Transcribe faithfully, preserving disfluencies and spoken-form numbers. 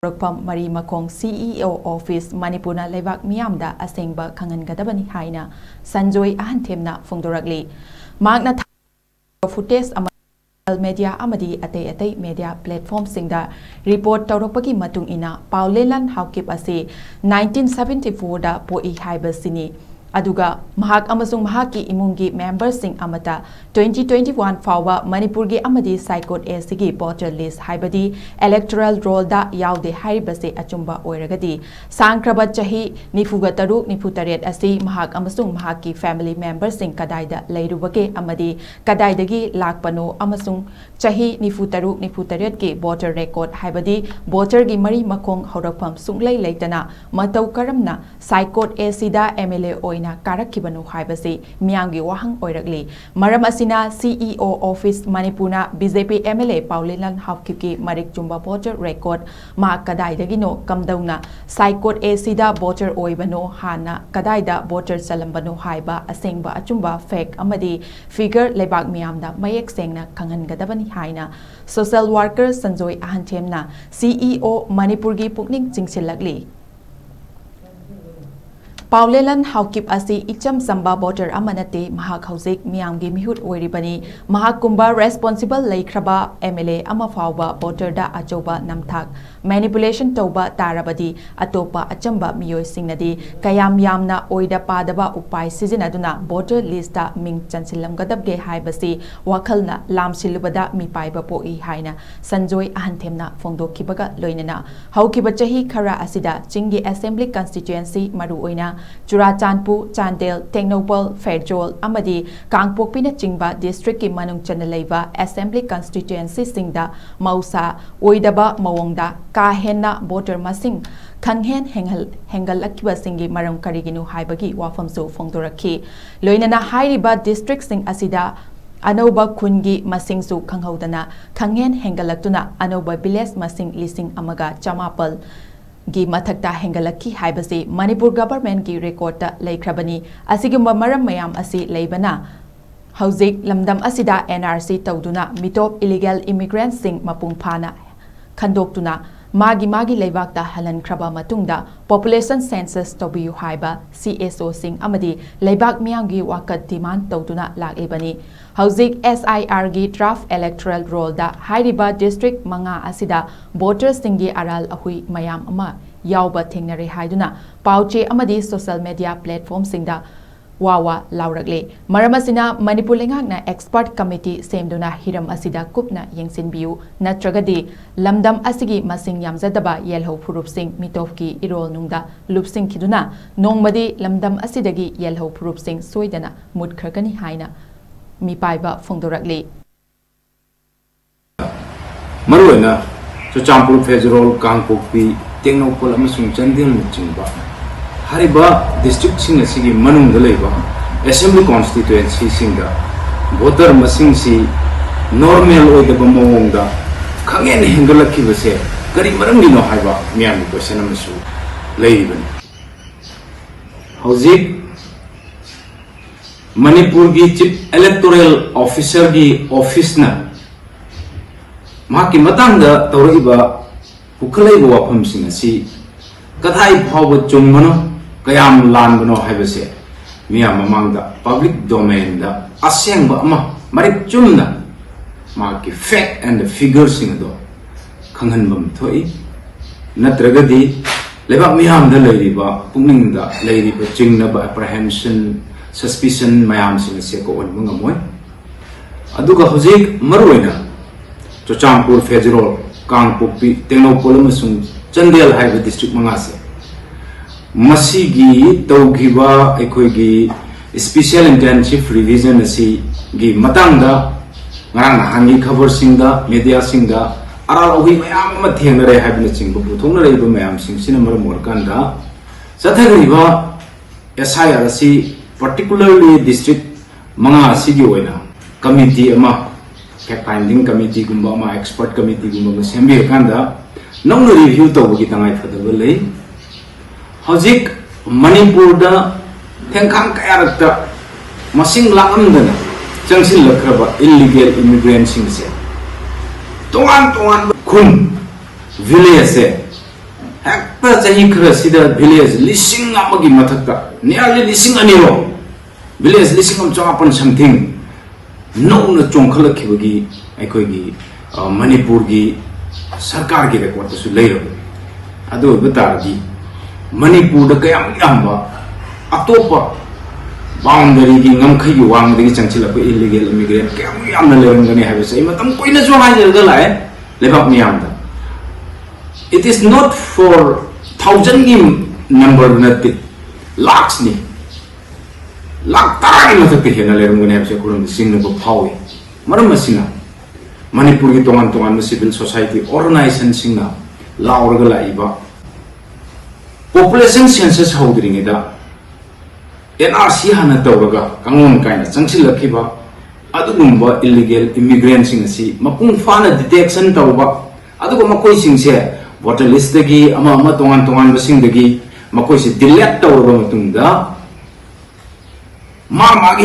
ꯍꯧꯔꯛꯐꯝ ꯃꯔꯤ ꯃꯈꯣꯡ CEO Office ꯃꯅꯤꯄꯨꯔꯅ ꯂꯩꯕꯥꯛ ꯃꯤꯌꯥꯝꯗ ꯑꯁꯦꯡꯕ ꯈꯪꯍꯟꯒꯗꯕꯅꯤ ꯍꯥꯏꯅ ꯁꯟꯖꯣꯏ ꯑꯍꯟꯊꯦꯝꯅ ꯐꯣꯡꯗꯣꯔꯛꯂꯤ꯫ ꯃꯍꯥꯛꯅ ꯊꯥ footage ꯑꯃ media ꯑꯃꯗꯤ ꯑꯇꯩ ꯑꯇꯩ media platformꯁꯤꯡꯗ report ꯇꯧꯔꯛꯄꯒꯤ ꯃꯇꯨꯡ ꯏꯟꯅ ꯄꯥꯎꯂꯦꯂꯟ ꯍꯥꯎꯀꯤꯞ ꯑꯁꯤ nineteen seventy fourꯗ ꯄꯣꯛꯏ ꯍꯥꯏꯕꯁꯤꯅꯤ꯫ ꯑꯗꯨꯒ ꯃꯍꯥꯛ ꯑꯃꯁꯨꯡ ꯃꯍꯥꯛꯀꯤ ꯏꯃꯨꯡꯒꯤ memberꯁꯤꯡ ꯑꯃꯠꯇ twenty twenty one ꯐꯥꯎꯕ ꯃꯅꯤꯄꯨꯔꯒꯤ ꯑꯃꯗꯤ ꯁꯥꯏꯀꯣꯠ ACꯒꯤ voter list ꯍꯥꯏꯕꯗꯤ electoral rollꯗ ꯌꯥꯎꯗꯦ ꯍꯥꯏꯔꯤꯕꯁꯤ ꯑꯆꯨꯝꯕ ꯑꯣꯏꯔꯒꯗꯤ, ꯁꯥꯡꯈ꯭ꯔꯕ ꯆꯍꯤ ꯅꯤꯐꯨꯒ ꯇꯔꯨꯛ, ꯅꯤꯐꯨ ꯇꯔꯦꯠ ꯑꯁꯤ ꯃꯍꯥꯛ ꯑꯃꯁꯨꯡ ꯃꯍꯥꯛꯀꯤ family memberꯁꯤꯡ ꯀꯗꯥꯏꯗ ꯂꯩꯔꯨꯕꯒꯦ ꯑꯃꯗꯤ ꯀꯗꯥꯏꯗꯒꯤ ꯂꯥꯛꯄꯅꯣ ꯑꯃꯁꯨꯡ ꯆꯍꯤ ꯅꯤꯐꯨ ꯇꯔꯨꯛ, ꯅꯤꯐꯨ ꯇꯔꯦꯠꯀꯤ voter record ꯍꯥꯏꯕꯗꯤ voterꯒꯤ ꯃꯔꯤ ꯃꯈꯣꯡ ꯍꯧꯔꯛꯐꯝ ꯁꯨꯡꯂꯩ ꯂꯩꯇꯅ ꯃꯇꯧ ꯀꯔꯝꯅ ꯁꯥꯏꯀꯣꯠ ACꯗ MLA ꯑꯣꯏꯅ ꯀꯥꯔꯛꯈꯤꯕꯅꯣ ꯍꯥꯏꯕꯁꯤ ꯃꯤꯌꯥꯝꯒꯤ ꯋꯥꯍꯪ ꯑꯣꯏꯔꯛꯂꯤ꯫ ꯃꯔꯝ ꯑꯁꯤꯅ CEO Office ꯃꯅꯤꯄꯨꯔꯅ BJP MLA ꯄꯥꯎꯂꯦꯂꯟ ꯍꯥꯎꯀꯤꯞꯀꯤ ꯃꯔꯤꯛ ꯆꯨꯝꯕ voter record ꯃꯍꯥꯛ ꯀꯗꯥꯏꯗꯒꯤꯅꯣ, ꯀꯝꯗꯧꯅ ꯁꯥꯏꯀꯣꯠ ACꯗ voter ꯑꯣꯏꯕꯅꯣ, ꯍꯥꯟꯅ ꯀꯗꯥꯏꯗ voter ꯆꯜꯂꯝꯕꯅꯣ ꯍꯥꯏꯕ ꯑꯁꯦꯡꯕ ꯑꯆꯨꯝꯕ fact ꯑꯃꯗꯤ figure ꯂꯩꯕꯥꯛ ꯃꯤꯌꯥꯝꯗ ꯃꯌꯦꯛ ꯁꯦꯡꯅ ꯈꯪꯍꯟꯒꯗꯕꯅꯤ ꯍꯥꯏꯅ social worker ꯁꯟꯖꯣꯏ ꯑꯍꯟꯊꯦꯝꯅ CEO ꯃꯅꯤꯄꯨꯔꯒꯤ ꯄꯨꯛꯅꯤꯡ ꯆꯤꯡꯁꯤꯜꯂꯛꯂꯤ꯫ ꯄꯥꯎꯂꯦꯂꯟ ꯍꯥꯎꯀꯤꯞ ꯑꯁꯤ ꯏꯆꯝ ꯆꯝꯕ voter ꯑꯃ ꯅꯠꯇꯦ, ꯃꯍꯥꯛ ꯍꯧꯖꯤꯛ ꯃꯤꯌꯥꯝꯒꯤ ꯃꯤꯍꯨꯠ ꯑꯣꯏꯔꯤꯕꯅꯤ꯫ ꯃꯍꯥꯛꯀꯨꯝꯕ responsible ꯂꯩꯈ꯭ꯔꯕ MLA ꯑꯃ ꯐꯥꯎꯕ voterꯗ ꯑꯆꯧꯕ ꯅꯝꯊꯥꯛ, manipulation ꯇꯧꯕ ꯇꯥꯔꯕꯗꯤ ꯑꯇꯣꯞꯄ ꯑꯆꯝꯕ ꯃꯤꯑꯣꯏꯁꯤꯡꯅꯗꯤ ꯀꯌꯥꯝ ꯌꯥꯝꯅ ꯑꯣꯏꯗ ꯄꯥꯗꯕ ꯎꯄꯥꯏ ꯁꯤꯖꯤꯟꯅꯗꯨꯅ voter listꯇ ꯃꯤꯡ ꯆꯟꯁꯤꯜꯂꯝꯒꯗꯕꯒꯦ ꯍꯥꯏꯕꯁꯤ ꯋꯥꯈꯜꯅ ꯂꯥꯝꯁꯤꯜꯂꯨꯕꯗ ꯃꯤꯄꯥꯏꯕ ꯄꯣꯛꯏ ꯍꯥꯏꯅ ꯁꯟꯖꯣꯏ ꯑꯍꯟꯊꯦꯝꯅ ꯐꯣꯡꯗꯣꯛꯈꯤꯕꯒ ꯂꯣꯏꯅꯅ ꯍꯧꯈꯤꯕ ꯆꯍꯤ ꯈꯔ ꯑꯁꯤꯗ ꯆꯤꯡꯒꯤ assembly constituency, ꯃꯔꯨꯑꯣꯏꯅ ꯆꯨꯔꯥꯆꯥꯟꯄꯨꯔ, ꯆꯥꯟꯗꯦꯜ, ꯇꯦꯡꯅꯧꯄꯜ, ꯐꯦꯔꯖꯣꯜ ꯑꯃꯗꯤ ꯀꯥꯡꯄꯣꯛꯄꯤꯅꯆꯤꯡꯕ districtꯀꯤ ꯃꯅꯨꯡ ꯆꯟꯅ ꯂꯩꯕ assembly constituencyꯁꯤꯡꯗ ꯃꯍꯧꯁꯥ ꯑꯣꯏꯗꯕ ꯃꯑꯣꯡꯗ ꯀꯥ ꯍꯦꯟꯅ voter ꯃꯁꯤꯡ ꯈꯪꯍꯦꯟ ꯍꯦꯟꯒꯠ-, ꯍꯦꯟꯒꯠꯂꯛꯈꯤꯕꯁꯤꯡꯒꯤ ꯃꯔꯝ ꯀꯔꯤꯒꯤꯅꯣ ꯍꯥꯏꯕꯒꯤ ꯋꯥꯐꯝꯁꯨ ꯐꯣꯡꯗꯣꯔꯛꯈꯤ꯫ ꯂꯣꯏꯅꯅ ꯍꯥꯏꯔꯤꯕ districtꯁꯤꯡ ꯑꯁꯤꯗ ꯑꯅꯧꯕ ꯈꯨꯟꯒꯤ ꯃꯁꯤꯡꯁꯨ ꯈꯪꯍꯧꯗꯅ ꯈꯪꯍꯦꯟ ꯍꯦꯟꯒꯠꯂꯛꯇꯨꯅ ꯑꯅꯧꯕ village ꯃꯁꯤꯡ ꯂꯤꯁꯤꯡ ꯑꯃꯒ ꯆꯃꯥꯄꯜꯒꯤ ꯃꯊꯛꯇ ꯍꯦꯟꯒꯠꯂꯛꯈꯤ ꯍꯥꯏꯕꯁꯤ ꯃꯅꯤꯄꯨꯔ governmentꯀꯤ recordꯇ ꯂꯩꯈ꯭ꯔꯕꯅꯤ꯫ ꯑꯁꯤꯒꯨꯝꯕ ꯃꯔꯝ ꯃꯌꯥꯝ ꯑꯁꯤ ꯂꯩꯕꯅ ꯍꯧꯖꯤꯛ ꯂꯝꯗꯝ ꯑꯁꯤꯗ NRC ꯇꯧꯗꯨꯅ ꯃꯤꯇꯣꯞ illegal immigrantꯁꯤꯡ ꯃꯄꯨꯡ ꯐꯥꯅ ꯈꯟꯗꯣꯛꯇꯨꯅ ꯃꯥꯒꯤ ꯃꯥꯒꯤ ꯂꯩꯕꯥꯛꯇ ꯍꯜꯍꯟꯈ꯭ꯔꯕ ꯃꯇꯨꯡꯗ population census ꯇꯧꯕꯤꯌꯨ ꯍꯥꯏꯕ C S O ꯁꯤꯡ ꯑꯃꯗꯤ ꯂꯩꯕꯥꯛ ꯃꯤꯌꯥꯝꯒꯤ ꯋꯥꯀꯠ demand ꯇꯧꯗꯨꯅ ꯂꯥꯛꯂꯤꯕꯅꯤ꯫ ꯍꯧꯖꯤꯛ S I R ꯒꯤ draft electoral roll ꯗ ꯍꯥꯏꯔꯤꯕ district ꯃꯉꯥ ꯑꯁꯤꯗ voter ꯁꯤꯡꯒꯤ ꯑꯔꯥꯜ ꯑꯍꯨꯏ ꯃꯌꯥꯝ ꯑꯃ ꯌꯥꯎꯕ ꯊꯦꯡꯅꯔꯦ ꯍꯥꯏꯗꯨꯅ ꯄꯥꯎ ꯆꯦ ꯑꯃꯗꯤ social media platform ꯁꯤꯡꯗ ꯋꯥ ꯋꯥ ꯂꯥꯎꯔꯛꯂꯦ꯫ ꯃꯔꯝ ꯑꯁꯤꯅ ꯃꯅꯤꯄꯨꯔ ꯂꯩꯉꯥꯛꯅ expert committee ꯁꯦꯝꯗꯨꯅ ꯍꯤꯔꯝ ꯑꯁꯤꯗ ꯀꯨꯞꯅ ꯌꯦꯡꯁꯤꯟꯕꯤꯌꯨ, ꯅꯠꯇ꯭ꯔꯒꯗꯤ ꯂꯝꯗꯝ ꯑꯁꯤꯒꯤ ꯃꯁꯤꯡ ꯌꯥꯝꯖꯗꯕ ꯌꯦꯜꯍꯧ ꯐꯨꯔꯨꯞꯁꯤꯡ ꯃꯤꯇꯣꯞꯀꯤ ꯏꯔꯣꯜꯅꯨꯡꯗ ꯂꯨꯞꯁꯤꯟꯈꯤꯗꯨꯅ ꯅꯣꯡꯃꯗꯤ ꯂꯝꯗꯝ ꯑꯁꯤꯗꯒꯤ ꯌꯦꯜꯍꯧ ꯐꯨꯔꯨꯞꯁꯤꯡ ꯁꯣꯏꯗꯅ ꯃꯨꯠꯈ꯭ꯔꯒꯅꯤ ꯍꯥꯏꯅ ꯃꯤꯄꯥꯏꯕ ꯐꯣꯡꯗꯣꯔꯛꯂꯤ꯫ ꯃꯔꯨꯑꯣꯏꯅ ꯆꯨꯔꯆꯥꯟꯄꯨꯔ, ꯐꯦꯖꯔꯣꯜ, ꯀꯥꯡꯄꯣꯛꯄꯤ, ꯇꯦꯡꯅꯧꯄꯜ ꯑꯃꯁꯨꯡ ꯆꯥꯟꯗꯦꯜꯅꯆꯤꯡꯕ ꯍꯥꯏꯔꯤꯕ district ꯁꯤꯡ ꯑꯁꯤꯒꯤ ꯃꯅꯨꯡꯗ ꯂꯩꯕ assembly constituency ꯁꯤꯡꯗ voter ꯃꯁꯤꯡꯁꯤ normal ꯑꯣꯏꯗꯕ ꯃꯑꯣꯡꯗ ꯈꯪꯍꯦꯟ ꯍꯦꯟꯒꯠꯂꯛꯈꯤꯕꯁꯦ ꯀꯔꯤ ꯃꯔꯝꯒꯤꯅꯣ ꯍꯥꯏꯕ ꯃꯤꯌꯥꯝꯒꯤ question ꯑꯃꯁꯨ ꯂꯩꯔꯤꯕꯅꯤ꯫ ꯍꯧꯖꯤꯛ ꯃꯅꯤꯄꯨꯔꯒꯤ Chief Electoral Officer ꯒꯤ office ꯅ ꯃꯍꯥꯛꯀꯤ ꯃꯇꯥꯡꯗ ꯇꯧꯔꯛꯏꯕ ꯄꯨꯈꯠꯂꯛꯏꯕ ꯋꯥꯐꯝꯁꯤꯡ ꯑꯁꯤ ꯀꯗꯥꯏ ꯐꯥꯎꯕ ꯆꯨꯝꯕꯅꯣ, ꯀꯌꯥꯝ ꯂꯥꯟꯕꯅꯣ ꯍꯥꯏꯕꯁꯦ ꯃꯤꯌꯥꯝ ꯃꯃꯥꯡꯗ public domain ꯗ ꯑꯁꯦꯡꯕ ꯑꯃ ꯃꯔꯤꯛ ꯆꯨꯝꯅ ꯃꯍꯥꯛꯀꯤ fact and figure ꯁꯤꯡ ꯑꯗꯣ ꯈꯪꯍꯟꯕ ꯑꯃ ꯊꯣꯛꯏ꯫ ꯅꯠꯇ꯭ꯔꯒꯗꯤ ꯂꯩꯕꯥꯛ ꯃꯤꯌꯥꯝꯗ ꯂꯩꯔꯤꯕ, ꯄꯨꯛꯅꯤꯡꯗ ꯂꯩꯔꯤꯕ ꯆꯤꯡꯅꯕ, apprehension, suspicion ꯃꯌꯥꯝꯁꯤꯡ ꯑꯁꯦ ꯀꯣꯛꯍꯟꯕ ꯉꯝꯃꯣꯏ꯫ ꯑꯗꯨꯒ ꯍꯧꯖꯤꯛ ꯃꯔꯨꯑꯣꯏꯅ ꯆꯨꯔꯆꯥꯟꯄꯨꯔ, ꯐꯦꯖꯔꯣꯜ, ꯀꯥꯡꯄꯣꯛꯄꯤ, ꯇꯦꯡꯅꯧꯄꯜ ꯑꯃꯁꯨꯡ ꯆꯥꯟꯗꯦꯜ ꯍꯥꯏꯕ district ꯃꯉꯥꯁꯦ ꯃꯁꯤꯒꯤ ꯇꯧꯈꯤꯕ ꯑꯩꯈꯣꯏꯒꯤ special intensive revision ꯑꯁꯤꯒꯤ ꯃꯇꯥꯡꯗ ꯉꯔꯥꯡ ꯅꯍꯥꯟꯒꯤ ꯈꯕꯔꯁꯤꯡꯗ, media ꯁꯤꯡꯗ ꯑꯔꯥꯜ ꯑꯍꯨꯏ ꯃꯌꯥꯝ ꯑꯃ ꯊꯦꯡꯅꯔꯦ ꯍꯥꯏꯕꯅꯆꯤꯡꯕ ꯄꯨꯊꯣꯛꯅꯔꯛꯏꯕ ꯃꯌꯥꯝꯁꯤꯡꯁꯤꯅ ꯃꯔꯝ ꯑꯣꯏꯔꯀꯥꯟꯗ ꯆꯠꯊꯈ꯭ꯔꯤꯕ S I R ꯑꯁꯤ particularly district ꯃꯉꯥ ꯑꯁꯤꯒꯤ ꯑꯣꯏꯅ committee ꯑꯃ, fact finding committee ꯒꯨꯝꯕ ꯑꯃ, expert committee ꯒꯨꯝꯕ ꯑꯃ ꯁꯦꯝꯕꯤꯔꯀꯥꯟꯗ ꯅꯧꯅ review ꯇꯧꯕꯒꯤ ꯇꯉꯥꯏ ꯐꯗꯕ ꯂꯩ꯫ ꯍꯧꯖꯤꯛ ꯃꯅꯤꯄꯨꯔꯗ ꯊꯦꯡꯈꯥꯡ ꯀꯌꯥꯔꯛꯇ ꯃꯁꯤꯡ ꯂꯥꯛꯂꯝꯗꯅ ꯆꯪꯁꯤꯜꯂꯛꯈ꯭ꯔꯕ illegal immigrant ꯁꯤꯡꯁꯦ ꯇꯣꯉꯥꯟ ꯇꯣꯉꯥꯟꯕ ꯈꯨꯟ, ꯚꯤꯂꯦꯖꯁꯦ ꯍꯦꯛꯇ ꯆꯍꯤ ꯈꯔꯁꯤꯗ ꯚꯤꯂꯦꯖ ꯂꯤꯁꯤꯡ ꯑꯃꯒꯤ ꯃꯊꯛꯇ, nearly ꯂꯤꯁꯤꯡ ꯑꯅꯤꯔꯣꯝ, ꯚꯤꯂꯦꯖ ꯂꯤꯁꯤꯡ ꯑꯃ ꯆꯃꯥꯄꯟ something ꯅꯧꯅ ꯆꯣꯡꯈꯠꯂꯛꯈꯤꯕꯒꯤ ꯑꯩꯈꯣꯏꯒꯤ, ꯑ, ꯃꯅꯤꯄꯨꯔꯒꯤ ꯁꯔꯀꯥꯔꯒꯤ ꯔꯦꯀꯣꯔꯠꯇꯁꯨ ꯂꯩꯔꯕꯅꯤ꯫ ꯑꯗꯨ ꯑꯣꯏꯕ ꯇꯥꯔꯗꯤ ꯃꯅꯤꯄꯨꯔꯗ ꯀꯌꯥꯝ ꯌꯥꯝꯕ ꯑꯇꯣꯞꯄ ꯕꯥꯎꯟꯗꯔꯤꯒꯤ ꯉꯝꯈꯩꯒꯤ ꯋꯥꯡꯃꯗꯒꯤ ꯆꯪꯁꯤꯜꯂꯛꯄ ꯏꯂꯤꯒꯦꯜ ꯏꯃꯤꯒ꯭ꯔꯦꯟ ꯀꯌꯥꯝ ꯌꯥꯝꯅ ꯂꯩꯔꯝꯒꯅꯤ ꯍꯥꯏꯕꯁꯦ ꯑꯩ ꯃꯇꯝ ꯀꯨꯏꯅꯁꯨ ꯍꯥꯏꯖꯔꯒ ꯂꯥꯛꯑꯦ ꯂꯩꯕꯥꯛ ꯃꯤꯌꯥꯝꯗ꯫ It is not for ꯊꯥꯎꯖꯟꯒꯤ ꯅꯝꯕꯔ ꯅꯠꯇꯦ, ꯂꯥꯛꯁꯅꯤ꯫ ꯂꯥꯛ ꯇꯔꯥꯒꯤ ꯃꯊꯛꯇ ꯍꯦꯟꯅ ꯂꯩꯔꯝꯒꯅꯤ ꯍꯥꯏꯕꯁꯦ ꯑꯩꯈꯣꯏꯔꯣꯝꯗ ꯆꯤꯡꯅꯕ ꯐꯥꯎꯏ꯫ ꯃꯔꯝ ꯑꯁꯤꯅ ꯃꯅꯤꯄꯨꯔꯒꯤ ꯇꯣꯉꯥꯟ ꯇꯣꯉꯥꯟꯕ ꯁꯤꯚꯤꯜ ꯁꯣꯁꯥꯏꯇꯤ ꯑꯣꯔꯒꯅꯥꯏꯖꯦꯁꯟꯁꯤꯡꯅ ꯂꯥꯎꯔꯒ ꯂꯥꯛꯏꯕ ꯄꯣꯄꯨꯂꯦꯁꯟ ꯁꯦꯟꯁꯁ ꯍꯧꯗ꯭ꯔꯤꯉꯩꯗ ꯑꯦꯟ ꯑꯥꯔ ꯁꯤ ꯍꯥꯟꯅ ꯇꯧꯔꯒ ꯀꯥꯡꯂꯣꯟ ꯀꯥꯏꯅ ꯆꯪꯁꯤꯜꯂꯛꯈꯤꯕ ꯑꯗꯨꯒꯨꯝꯕ ꯏꯂꯤꯒꯦꯜ ꯏꯃꯤꯒ꯭ꯔꯦꯟꯁꯤꯡ ꯑꯁꯤ ꯃꯄꯨꯡ ꯐꯥꯅ ꯗꯤꯇꯦꯛꯁꯟ ꯇꯧꯕ, ꯑꯗꯨꯒ ꯃꯈꯣꯏꯁꯤꯡꯁꯦ ꯚꯣꯇꯔ ꯂꯤꯁꯇꯒꯤ ꯑꯃ ꯑꯃ ꯇꯣꯉꯥꯟ ꯇꯣꯉꯥꯟꯕꯁꯤꯡꯗꯒꯤ ꯃꯈꯣꯏꯁꯦ ꯗꯤꯂꯦꯠ ꯇꯧꯔꯕ ꯃꯇꯨꯡꯗ ꯃꯥ ꯃꯥꯒꯤ